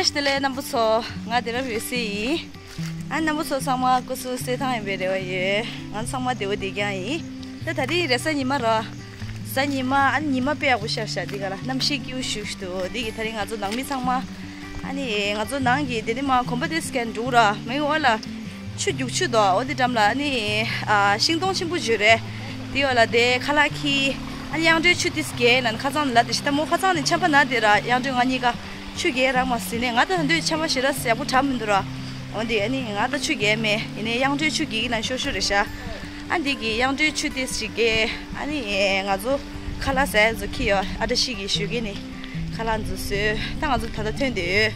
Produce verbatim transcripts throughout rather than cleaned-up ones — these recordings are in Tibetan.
བཀྲ་ཤིས་བདེ་ལེགས་རྣམ་པ་ཚོ། ང་དེ་རབ་ཡོད་སའི་ཡིན། ཨ་རྣམ་པ་ཚོ་ཚང་མ་སྐུ་གཟུགས་གསལ་ཐང་ཡིན་པའི་རེ་བ་ཡོད། ང་ཚང་མ་བདེ་བོ་བདེ་རྐྱང་ཡིན། ད་ད་རིང་རེས་གཟའ་ཉི་མ་ར། གཟའ་ཉི་མ། ཨ་ནི་ཉི་མ་དཔེ་ཡག་པོ་ཤར་ཤག་འདི་ག་ལ་གནམ་གཤིས་སྐྱིད་པོ་ཞེ་པོ་ཞིག་འདུག་འདི་གི་ད་རིང་ང་ཚོ་ནང་མི་ཚང་མ། ཨ་ནི་ང་ཚོ་ནང་གི་དེ་ནི་མ་གོམ་པ་དེ་སྐད་འགྲོ་ར་མི་འོ་ལ། ཆུ་རྒྱུག་ཆུ་དོ། འོ་དེ་འགྲམ་ལ་ཨ་ནི་ཨ་ཤིང་སྡོང་ཆེན་པོ་བརྗོད་རེད། དེ་འོ་ལ་དེ་ཁ་ལག་ཁྱེར། ཨ་ནི་གཡང་འགྲོའི་ཆུ་དེ་སྐད་ལ་ནི་ཁ་ཚང་ལ་དེ་ཤི་ད་མོ་ཁ་ཚང་ནི་ཆམ་པ་ན་དེ་ར་གཡང་འགྲོའི་ང་གཉིས་ཀ་ཆུ་རྒྱག་རག་མ་ཟིན་ནས། ང་ད་ད་འདོད་ཆམ་པ་ཞེ་དྲག་ཡག་པོ་གྲམ་མི་འདུག་ར། འོ་དེ་ཨ་ནི་ང་ད་ཆུ་རྒྱག་མེད། ཡིན་ནའི་གཡང་འགྲོའི་ཆུ་རྒྱག་གི་ལ་ཤོར་ཤོར་རེད་ཤག་ཨ་འདི་གི་གཡང་འགྲོའི་ཆུ་དེ་ཞིག་གི་ཨ་ནི་ང་ཚོ་ཁ་ལག་ཟས་ཚོ་ཁྱེར་ཡོད། ཨ་བཀྲ་ཤིས་ཀྱིས་ཞུ་གི་ནི་ཁ་ལག་ཚོ་བཟོས། ད་ང་ཚོ་ད་ལྟ་ཐོན་བསྡད་ཡོད།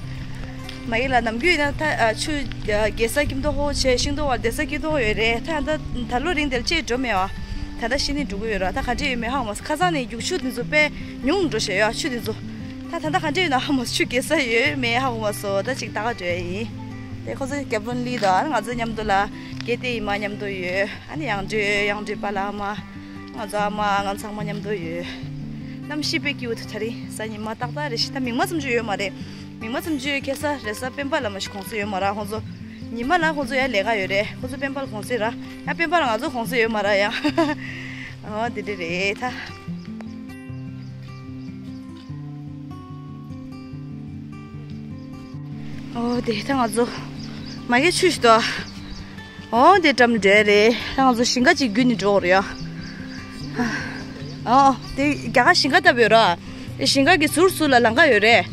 མ་གི་ལ་ནམ་རྒྱུན་ཡིན་ན་ད་ཆུ་རྒྱག་ས་སྐྱིད་མདོག་ཁ་པོ་བྱས། ཤིང་སྡོང་བར་བསྡད་ས་སྐྱིད་མདོག་ཡོད་རེད། ད་ད་ད་ལོ་རིང་དེར་ཅེས་འགྲོ་མེད་བ། ད་ད་ཤི་ནི་འགྲོ་གི་ཡོད་ར། ད་ག་འདྲས་ཡོད་མེད་ཧ་གོ་མ་སོང་། ཁ་སང་ནས་རྒྱུག་ཆུ་དེ་ཚོ་དཔེ་ཉུང་འགྲོ་བྱས་ཡོད། ཆུ་དེ་ཚོ་ད་ད་ད་ག་འདྲས་ཡོད་ན་ཧ་མ་སོང་། ཆུ་རྒྱག་ས་ཡོད་མེད་ཧ་གོ་མ་སོང་། ད་ཅིག་ལྟ་ག་འགྲོ་ཡ་ཡིན། དེ་ཁོ་ཚོ་རྒྱབ་ལོན་ལི་དང་ང་ཚོ་མཉམ་དུ་ལ་གལ་ཏེ་ཡིན་མ་མཉམ་དུ་ཡོད། ཨ་ནི་གཡང་འགྲོའི་གཡང་འགྲོའི་པཱ་ལགས་མ། ང་ཚོ་ཨ་མ་ང་ཚང་མ་མཉམ་དུ་ཡོད། གནམ་གཤིས་དཔེ་སྐྱིད་པོ་འདུག་ད་རིང་གཟའ་ཉི་མ་ཏག་ཏག་རེད་ཤག་ད་མིག་དམར་ཙམ་ཅིག་ཡོད་མ་རེད། མིག་དམར་ཙམ་ཅིག་ཡོད། ཁ་སང་རེས་གཟའ་སྤེན་པ་ལ་མ་ཤི་གུང་སེང་ཡོད་མ་རེད། ཁོང་ཚོ་ཉི་མ་ལ་ཁོང་ཚོ་ཡར་ལས་ཀ་ཡོད་རེད། ཁོང་ཚོ་སྤེན་པ་ལ་གུང་སེང་ར། ཡང་སྤེན་པ་ལ་ང་ཚོ་གུང་སེང་ཡོད་མ་རེད་ཡང་། ཨོ་དེ་འདྲ་རེད་ད། ཨོ་དེ་ད་ང་ཚོ་མ་གི་ཆུ་ཞིག་ཏོ། ཨོ་དེ་འགྲམ་འགྲོ་རེད། ད་ང་ཚོ་ཞིང་ཁ་ཅིག་བརྒྱུད་ནས་འགྲོ་དགོས་རེད་ཡ། ཨོ་དེ་རྒྱ་གར་ཞིང་ཁ་ལྟ་བུ་ཡོད་ར། དེ་ཞིང་ཁ་གི་ཟུར་ཟུར་ལ་ལམ་ཁ་ཡོད་རེད།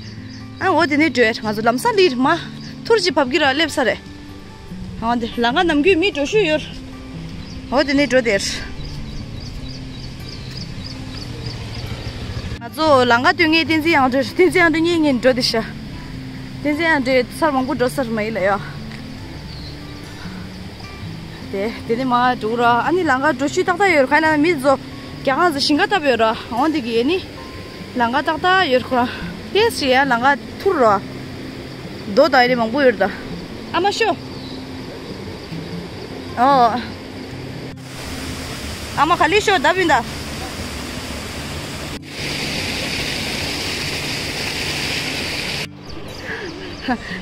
ཨ་འོ་དེ་ནས་འགྲོ་ཡ། ང་ཚོ་ལམ་སང་ལིར་མ་ཐུར་ཅིག་བབས་ཀྱི་ར་སླེབས་ས་རེད། ཨོ་དེ་ལམ་ཁ་ནམ་རྒྱུན་མི་འགྲོ་ཤུགས་ཡོད། འོ་དེ་ནས་འགྲོ་དེར། ང་ཚོ་ལམ་ཁ་སྟོན་མཁན་བསྟན་འཛིན་གཡང་འགྲོས། བསྟན་འཛིན་གཡང་འགྲོས་གཉིས་ངེད་འགྲོ་དེ་ཤ། བསྟན་འཛིན་གཡང་འགྲོས་སར་མང་པོ་འགྲོ་སར་མ་ཡིན་ལ་ཡ། དེ་དེ་ནི་མ་འགྲོ་ར། ཨ་ནི་ལམ་ཁ་འགྲོ་ཤུལ་ཏག་ཏག་ཡོད་ར། ག་ན་མི་ཚོ་རྒྱ་གང་ཚོ་ཞིང་ཁ་བཏབ་ཡོད་ར། འོ་འདི་གི་ཡེ་ནི་ལམ་ཁ་ཏག་ཏག་ཡོད་ར། ཁོ་རང་ཏེས་ཤི་ཡ་ལམ་ཁ་ཐུར་ར། རྡོ་དང་ཡེ་ནི་མང་པོ་ཡོད་ར་ད། ཨ་མ་ཤོ། ཨོ། ཨ་མ་ག་ལེ་ཤོ་ད་བིན་ད།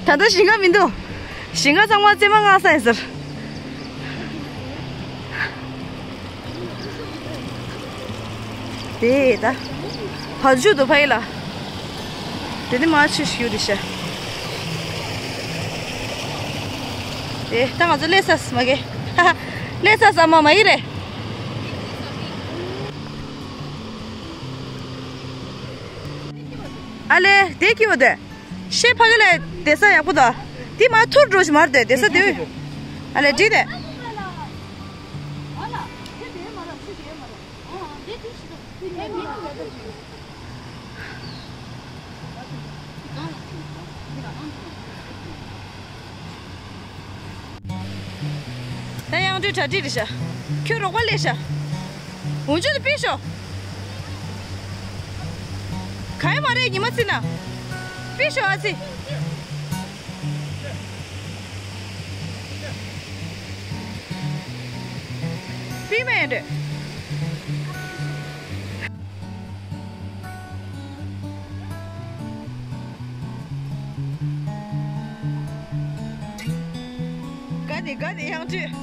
ད་ལྟ་ཞིང་ཁ་མི་འདུག་ཞིང་ཁ་ཚང་མ་རྩེ་མ་ང་ས་ཡིན་ཟེར། དེ་ད་བར་ཆུ་དུ་ཕ་ཡི་ལ། དེ་ནི་མ་ཆུ་ཞིག་ཡོད་རེད་ཤག་དེ་ད་ང་ཚོ་སླེབས་ས་མ་གི། སླེབས་ས་ས་མ་མ་ཡི་རེད། ཨ་ལེ་དེ་ཀི་བ་དེ། ཤེས་ཕ་གི་ལ་བསྡད་ས་ཡག་པོ་དང་། དེ་མ་ཐུར་འགྲོ་ཞིག་མར་དེ་བསྡད་ས་དེ། ཨ་ལེ་འགྲིག་དེ། ད་གཡང་འགྲོས་གྲ་སྒྲིག་རེད་ཤག་ཁྱོད་རོགས་པ་ལས་ཤག་འུ་ཆུ་དེ་པི་ཤོག་ག་ཡ་མ་རེད་ཉི་མ་ཚི་ན། པི་ཤོག་ཨ་ཚི། པི་མེ་རེད། དགའ་ནི་དགའ་ནི་གཡང་འགྲོས།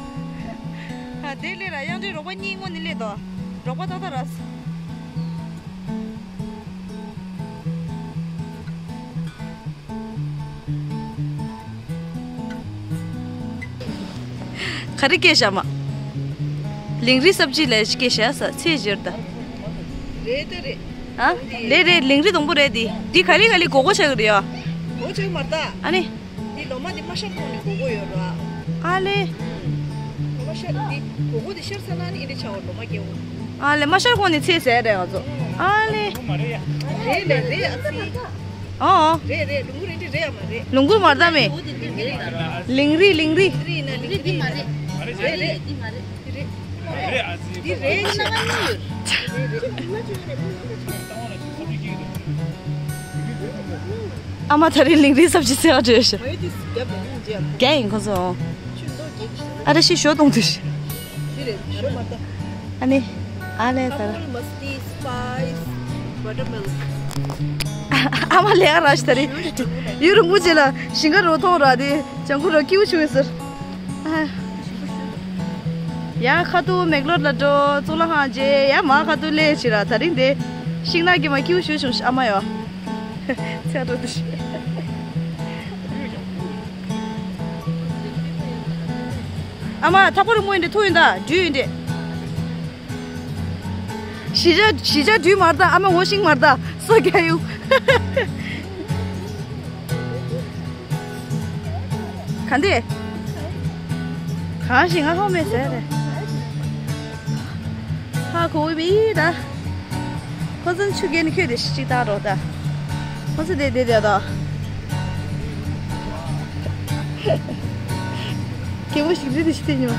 ཨ་དེ་ལས་ར་གཡང་འགྲོས་རོགས་པ་གཉིས་སྔོན་ནས་སླེབས་དོ། རོགས་པ་ཏག་ཏག་ར། ག་རེ་སྐྱེས་བཞག་མ། ལིང་རི་སབ་ཇི་ལས་སྐྱེས་བཞག་ས་ཚེས་བཞིར་ད། རེད་ད་རེད། ཨ། རེད་རེད། ལིང་རི་དང་པོ་རེད་འདི། འདི་ག་ལེ་ག་ལེ་སྒོར་སྒོར་ཆགས་ཀྱི་རེད་ཡ། སྒོར་ཆགས་མ་ད། ཨ་ནི། འདི་ལོ་མ་འདི་མ་ཤར་གོང་ནས་སྒོར་སྒོར་ཡོད་ར། ཨ་ལེ། ལོ་མ་ཤར་འདི་སྒོར་སྒོར་འདི་ཤར་ས་ན་ནི་ཨེ་འདྲ་ཆགས་བ་ལོ་མ་སྐྱེ་བོ། ཨ་ལེ་མ་ཤར་གོང་ནས་ཚེས་ཟེར་རེད་ང་ཚོ། ཨ་ལེ། རེད་ལེ་རེད་ཨ་ཚི། ཨོ། རེད་རེད། ལུང་རེད་འདི་རེད་ཡ་མ་རེད། ལུང་ཁུག་མར་ད་མེ། ལིང་རི་ལིང་རི། ལིང་རི་ན་ལིང་རི་འདི་མ་རེད། རེད་རེད། འདི་རེད་ཨ་ཚི། འདི་རེད་ཤག་ཨ་མ་ད་རེས་ལིང་རི་སབ་ཇི་ཟེར་བ་བྲོས་ཤག་རྒྱ་ཡིན་ཁོ་ཚོ། ཨ་ར་ཤི་ཞོ་གཏོང་དུས་ཤི། ཨ་ནི། ཨ་ལེ་ད་ར། ཨ་མ་ལས་ཀ་ར་ཤི་ད་རེད། ཡུན་རིང་པོ་རྗེས་ལ་ཞིང་ཁ་རོ་མཐོང་ར་དེ་ལྗང་ཁུ་ར་སྐྱིད་པོ་བྱུང་ཡོད་ཟེར། ཡ་ཁ་ཐུག་མེག་ལོར་ལ་འགྲོ། གཙུག་ལག་ཁང་མཇལ། ཡ་མ་ཁ་ཐུག་སླེབས་བྱེད་ར། ད་རིང་དེ་ཤིང་ནགས་ཀྱི་མ་སྐྱིད་པོ་ཞུ་བྱུང་ཨ་མ་ཡོ། ཚེ་རོ་དུ་ཤི། ཨ་མ་ཐག་པ་རིང་མོ་ཡིན་འདྲ། ཐུག་ཡིན་ད་འདྲུད་ཡིན་འདྲ། གཞིས་ཆགས་གཞིས་ཆགས་འདྲུད་མར་ད། ཨ་མ་འོ་ཤིང་མར་ད། སོ་རྒྱག་ཡུ། ག་འདི། གང་ཞིག་ང་ཧོ་མེད་ཟེར་རེད། ཧ་གོ་བའི་ད། ཁོ་ཚོ་ཆུ་རྐྱལ་ནི་ཁྱོད་དེ་ཤི་ཅིག་བཏང་རོགས་ད། ཁོ་ཚོ་དེ་དེ་དེ་ད། སྐྱེ་བོ་ཞིག་རེད་དེ་ཤི་དེ་ཉོ།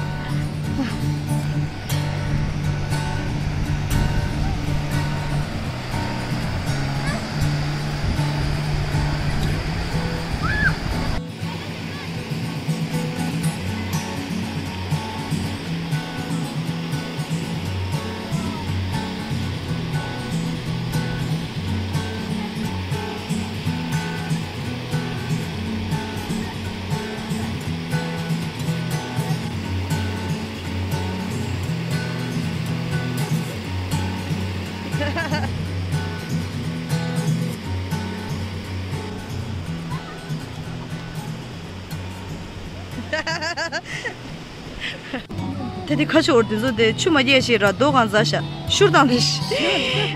ད་དེ་ཁ་ཕྱོགས་འོར་དེ་ཚོ་དེ་ཆུ་མ་རྒྱས་ཤེས་ར་རྡོ་གང་ཟ་ཤ་ཤུར་དང་དེ་ཤི།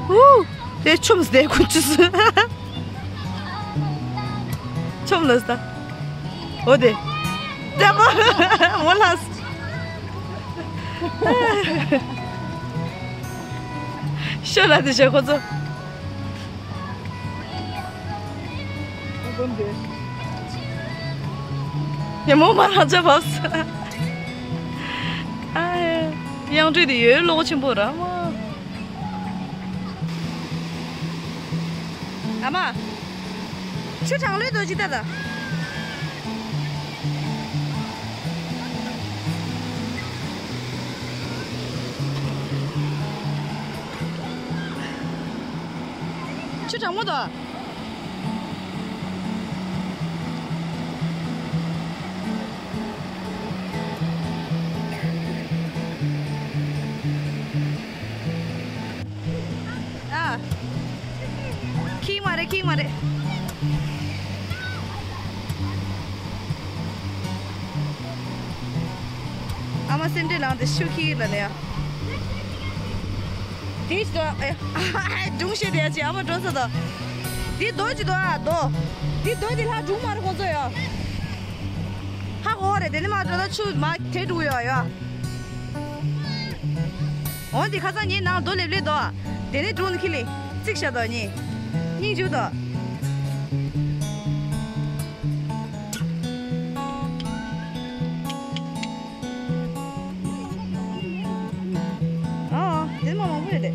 ཨུ། དེ་ཆོམ་སྟེ་ཁུ་ཆུ་སུ། ཆོམ་ལ་སྟ། འོ་དེ། ཏེ་མོ། མོ་ལ་སི། ཤོ་ལ་དེ་ཤ་ཁོ་ཚོ། ཉ་མོ་མ་རང་ཅག་བབས། ཨ། དབྱངས་སྒྲོལ་དེ་ཡོད་བློ་ཆེན་པོ་ར་མ། ཨ་མ། ཆུ་གྲང་ལོས་དོ་ཅི་ལྟ་ད། ཆུ་གྲང་མོ་དོ། ཨ། ཁྱི་མ་རེད། ཁྱི་མ་རེད། ཨ་མ་སེམས་ཁྲལ་ལངས་ཏེ་ཤུ་ཁྱི་ལ་ནས་ཡ། དེ་ཞིག་ཨ། སྒྲུང་བཤད་དེ་ཡ་ཅི་ཨ་མ་འགྲོ་ས་དང་། དེ་རྡོ་ཅི་དོ་ཨ་རྡོ། དེ་རྡོ་དེ་ལྷ་སྒྲུང་མ་རེད་ཁོ་ཚོ་ཡ། ཧ་གོ་རེད། དེ་ནི་མ་འགྲོ་ད་ཆུ་མ་དེ་འགྲོ་ཡ་ཡ། འོན་ཏེ་ཁ་སང་ངའི་ནང་རྡོ་ལེབ་ལེབ་དོ། དེ་ནས་སྒྲུང་ནི་ཁི་ལི་རྩིག་ཤ་དོ་གཉིས། སྙིང་རྗེ་དོ། ཨ། དེ་མ་མང་པོ་རེད་དེ།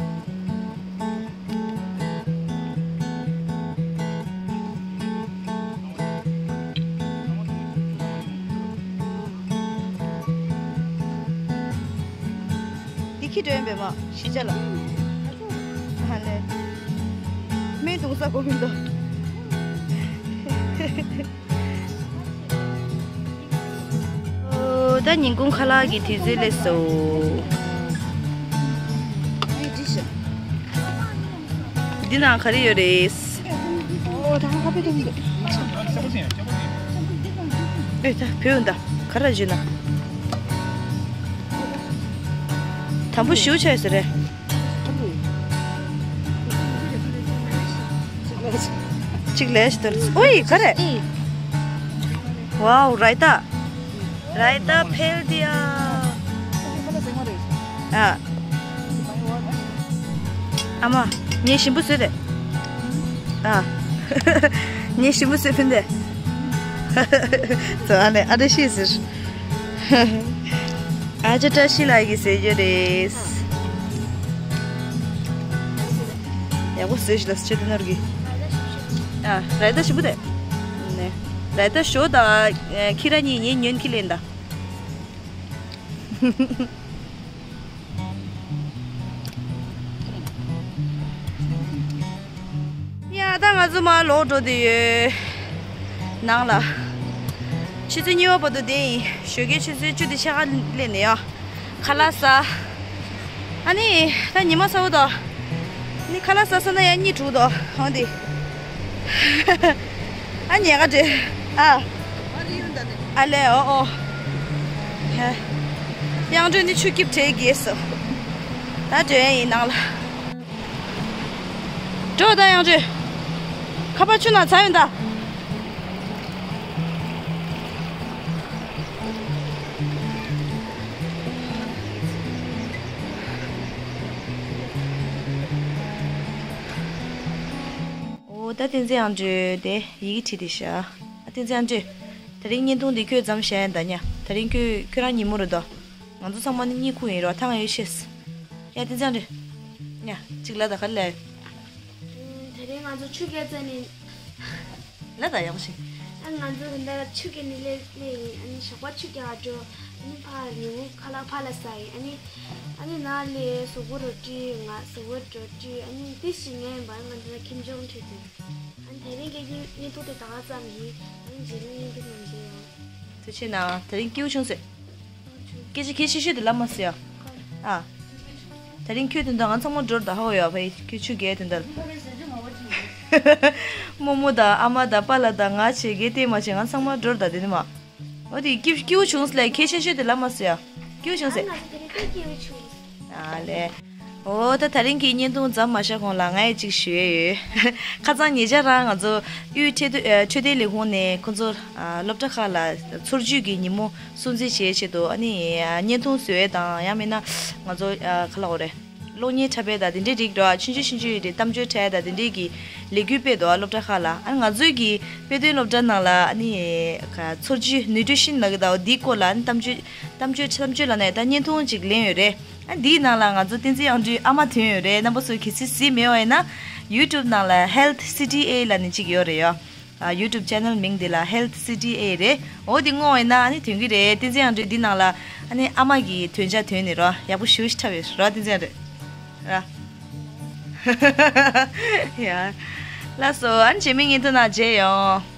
འདི་ཁྱི་འདྲ་ཡིན་པས་མ་གཞིས་ཆགས་ལ། ཧ་ལས། སྨན་བཏུང་ས་གོ་མི་འདུག་ཨོ། ད་ཉིན་གུང་ཁ་ལག་གི་དུས་ཚོད་སླེབས་སོང་། འདི་ནང་ག་རེ་ཡོད་རེད། ཨོ། ད་ཁ་པེ་དུང་གི། ཨེ་ད་བོད་ད་ག་ར་བརྗོད་ན། དམ་པོ་ཞུ་ཆ་ཡོད་ས་རེད། གཅིག་ལས་ཤི་དོར། ཨོའི་ག་རེ། ཝའོ་རའི་ཏ། རའི་ཏ་ཕེལ་དི་ཡ། ཨ། ཨ་མ། ངས་ཞིམ་པོ་བཟོས་ཏེ། ཨ། ངས་ཞིམ་པོ་བཟོས་ཕིན་ཏེ། ཙོ་ཨ་ནེ་ཨ་ཏི་ཤི་ཟེར། ཨ་ཅག་བཀྲ་ཤིས་ལགས་ཀྱིས་བཟོས་རྒྱུ་རེད། ཡག་པོ་བཟོས་ཤིག་ལ་ཆེད་དུ་ནོར་གི། ཨ། རའི་ཏ་ཞིམ་པོ་དེ། ནེ། རའི་ཏ་ཞོ་དང་ཁི་ར་གཉིས་ངས་ཉོན་ཁི་ལེན་ད། ད་ང་ཚོ་མར་ལོག་འགྲོ་བསྡད་ཡོད། ནང་ལ། ཆུ་ཚོད་གཉིས་པ་བར་དུ་བསྡད་ཡིན། ཞོགས་ཀའི་ཆུ་ཚོད་བཅུ་དང་ཕྱེད་ཀ་སླེབས་ནས་ཡ། ཁ་ལག་ཟ། ཨ་ནི། ད་ཉི་མ་ཚ་བོ་དང་། ཨ་ནི་ཁ་ལག་ཟ་ས་ན་ཡ་གཉིད་དྲུག་དང་འོང་དེ། ཨ་ཉལ་ག་འདྲེ། ཨ། ཨ་ལས་ཨོ་ཨོ། ཧེ། དབྱངས་སྒྲོན་ནི་ཆུ་སྐྱིབས་བྲེས་གིས་སོ། ད་འགྲོ་ཡ་ཡིན་ནང་ལ། འགྲོ་ད་དབྱངས་སྒྲོན། ཁ་པར་ཆུ་ནང་ཚ་ཡོད་ད། འོ་ད་བསྟན་འཛིན་དབྱངས་སྒྲོན་དེ་ཡི་གེ་བྲིས་ཏེ་བཞག་ཨ་བསྟན་འཛིན་དབྱངས་སྒྲོན། དེ་རིང་བརྙན་ཐུང་འདི་ཁྱོད་མཚམས་བཞག་ཡིན་ད་ཉ། དེ་རིང་ཁྱོད་ཁྱོད་རང་ཉིན་མོ་རེད་དོ། ང་ཚོ་ཚང་མ་ནི་གཉིད་ཁུག་ཡིན་རོགས་ཐང་ཡོད་ཤེས། ཡ་བསྟན་འཛིན་དབྱངས་སྒྲོན། ཉ། གཅིག་ལ་ད་ག་ལ། དེ་རིང་ང་ཚོ་ཆུ་རྐྱལ་རྩེ་ནས། ལ་ད་ཡག་ཤིང་། ཨ་ང་ཚོ་ག་འདྲ་ཆུ་རྐྱལ་ནས་སླེབས་སླེབས་ཡིན། ཨ་ནི་ཞོགས་པ་ཆུ་རྐྱལ་ག་འགྲོ། ཨ་ནི་ཕ་ཉིན་མོ་ཁ་ལག་ཕ་ལ་ཟ་ཡིན། ཨ་ནི་ཨ་ནི་ནང་ལས་ཟོག་པོ་རོ་ཏི་ང་ཟོག་པོ་རོ་ཏི་ཨ་ནི་ཏི་ཞིག་ངའི་འབར་ང་འདི་ལ་ཁྱིམ་ཆུང་ཁྲིད་དུ། ཨ་ནི་དེ་རིང་གི་ཉིན་ཐོག་དེ་ད་ག་ཙམ་ཡིན། ཨ་ནི་རྗེས་ལུས་ཉིན་དེ་ནང་མཇལ་ཡོང་། ཐུགས་ཆེ་ན་དེ་རིང་སྐྱིད་པོ་བྱུང་ཟེར། སྐད་ཆ་གལ་ཆེ་ཤོས་དེ་ལབ་མ་སོང་ཡ། ཨ། དེ་རིང་ཁྱོད་དོན་དག་ང་ཚང་མ་འགྲོར་ད་ཧོ་ཡ་ཕ་ཡི་ཁྱོད་ཆུ་རྐྱལ་དོན་དག་རྨོ་མོ་དང་ཨ་མ་དང་པཱ་ལགས་དང་ང་བྱེད་དགེ་བལྟས་མ་བྱེད་ང་ཚང་མ་འགྲོར་ད་དེ་ནི་མ། འོ་དེ་སྐྱིད་སྐྱིད་པོ་བྱུང་ཟེར་ལ་གལ་ཆེ་ཤོས་དེ་ལབ་མ་སོང་ཡ། སྐྱིད་པོ་བྱུང་ཟེར། ང་ཚོ་དེ་རིང་དཔེ་སྐྱིད་པོ་བྱུང་། ཨ་ལས། འོ་ད་དེ་རིང་གི་བརྙན་ཐུང་མཚམས་མ་བཞག་གོང་ལ་ང་ཡི་གཅིག་ཞུ་ཡས་ཡོད། ཁ་སང་ཉེ་ཆར་རང་ང་ཚོ་དབུས་འཕྲོད་བསྟེན་ཨ་འཕྲོད་བསྟེན་ལས་ཁུངས་ནས་ཁོ་ཚོ་ཨ་སློབ་གྲྭ་ཁག་ལ་འཚོ་བཅུད་ཀྱི་ཉིན་མོ་སྲུང་བརྩི་བྱེད་ཆེད་དུ་ཨ་ནི་ཨ་བརྙན་ཐུང་བཟོ་ཡས་དང་ཡང་མིན་ན་ང་ཚོ་ཨ་ག་ལབ་དགོས་རེད། གློག་བརྙན་འཁྲབ་པ་དང་དེ་འདྲའི་རིགས་འགྲོ་ཨ་ཆུང་ཆུང་ཆུང་ཆུང་ཡིན་དུས་གཏམ་བརྗོད་འཁྲབ་ཡས་དང་དེ་འདྲའི་གི་ལས་འགུལ་སྤེལ་འདུག་ཨ་སློབ་གྲྭ་ཁག་ལ། ཨ་ང་ཚོའི་གི་དཔེ་སྟོན་སློབ་གྲྭ་ནང་ལ་ཨ་ནི་ག་འཚོ་བཅུད་ནུས་ཀྲི་ཤིན་ལབ་ཀྱི་འདུག་འདིའི་སྐོར་ལ་ཨ་ནི་གཏམ་བརྗོད་གཏམ་བརྗོད་གཏམ་བརྗོད་ལབ་ནས་ད་བརྙན་ཐུང་ཅིག་ལེན་ཡོད་རེད། ཨ་འདིའི་ནང་ལ་ང་ཚོ་བསྟན་འཛིན་དབྱངས་སྒྲོན་ཨ་མ་ཐོན་ཡོད་རེད། རྣམ་པ་ཚོས་གལ་སྲིད་གཟིགས་མེད་པ་ཡིན་ན་YouTube་ནང་ལ་Health C T A ལབ་ནས་ཅིག་ཡོད་རེད་ཡོ། ཨ་YouTube channel མིང་འདི་ལ་Health C T A རེད། འོ་འདི་བསྔོགས་ཡིན་ན་ཨ་ནི་ཐོན་གི་རེད། བསྟན་འཛིན་དབྱངས་སྒྲོན་འདི་ནང་ལ་ཨ་ནི་ཨ་མ་གི་ཐོན་ཆ་ཐོན་ནི་རོ་ཡག་པོ་ཞེ་པོ་ཞིག་འཁྲབ་ཡོད་རོ་བསྟན་འཛིན་དབྱངས་སྒྲོན། ར། ཡ། ལགས་སོ་ཨ་ནི་རྗེས་མའི་བརྙན་ཐུང་ནང་མཇལ་ཡོང་།